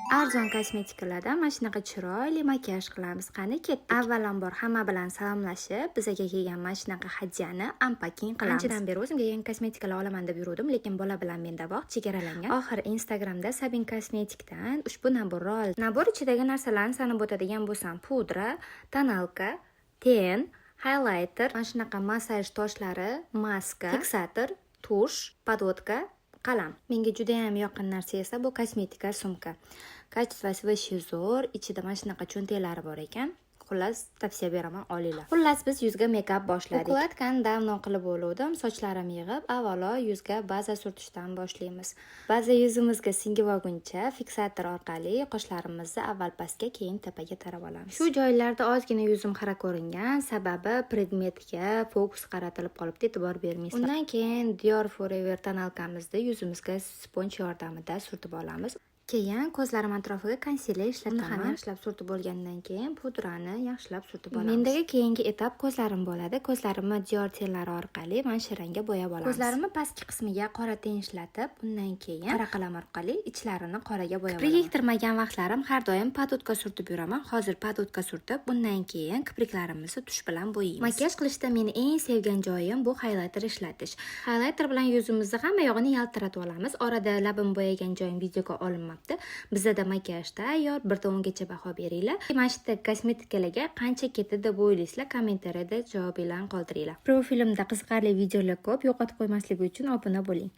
Arzon kosmetikalardan mana shunaqa chiroyli makiyaj qilamiz. Qani, ketdik. Avvalambor hamma bilan salomlashib, bizaga kelgan mana shunaqa hadyani unpacking qilamiz. Anchadan beri o'zimga yangi kosmetikalar olaman deb yuruvdim, lekin bola bilan menda vaqt chegaralangan. Oxiri Instagramda Sabin Kosmetikdan ushbu набор ni oldim. Набор ichidagi narsalarni sanab o'tadigan bo'lsam: pudra, тоналка, тени, highlighter, mana shunaqa massaj toshlari, maska, фиксатор, тушь, подводка, qalam. Menga juda ham yoqqan narsa esa bu kosmetika sumka. Качество si вообще zo'r, ichida mana shunaqa cho'ntaklari bor ekan. Xullas, tavsiya beraman, olinglar. Xullas, biz yuzga mekap boshladik. Укладка ni давно qilib bo'luvdim. Sochlarim yig'ib, avvalo yuzga baza surtishdan boshlaymiz. Baza yuzimizga singib olguncha фиксатор orqali qoshlarimizni avval pastga, keyin tepaga tarab olamiz. Shu joylarda ozgina yuzim xira ko'ringan, sababi predmetga fokus qaratilib qolibdi, e'tibor bermaysizlar. Undan keyin Dior Forever тоналка mizni yuzimizga спонж yordamida surtib olamiz. Keyin ko'zlarim atrofiga консилер ishlataman. Uni ham yaxshilab surtib bo'lgandan keyin pudrani yaxshilab surtib olamiz. Mendagi keyingi этап ko'zlarim bo'ladi. Ko'zlarimni Dior тени lari orqali mana shu rangga bo'yab olamiz. Ko'zlarimni pastki qismiga qora тень ishlatib, undan keyin qora qalam orqali ichlarini qoraga bo'yab olaman. Kiprik ektirmagan vaqtlarim har doim подводка surtib yuraman. Hozir подводка surtib, undan keyin kipriklarimizni тушь bilan bo'yaymiz. Makiyaj qilishda meni eng sevgan joyim bu highlighter ishlatish. Highlighter bilan yuzimizni hamma yog'ini yaltiratib olamiz. Orada labim bo'yagan joyim videoga olinmabdi. Bizada makiyaj tayyor. 1 dan 10gacha baho beringlar. Mana shu yerda kosmetikalarga qancha ketdi deb o'ylaysizlar? Kommentariyada javobinglarni qoldiringlar. Profilimda qiziqarli videolar ko'p, yo'qotib qo'ymaslik uchun obuna bo'ling.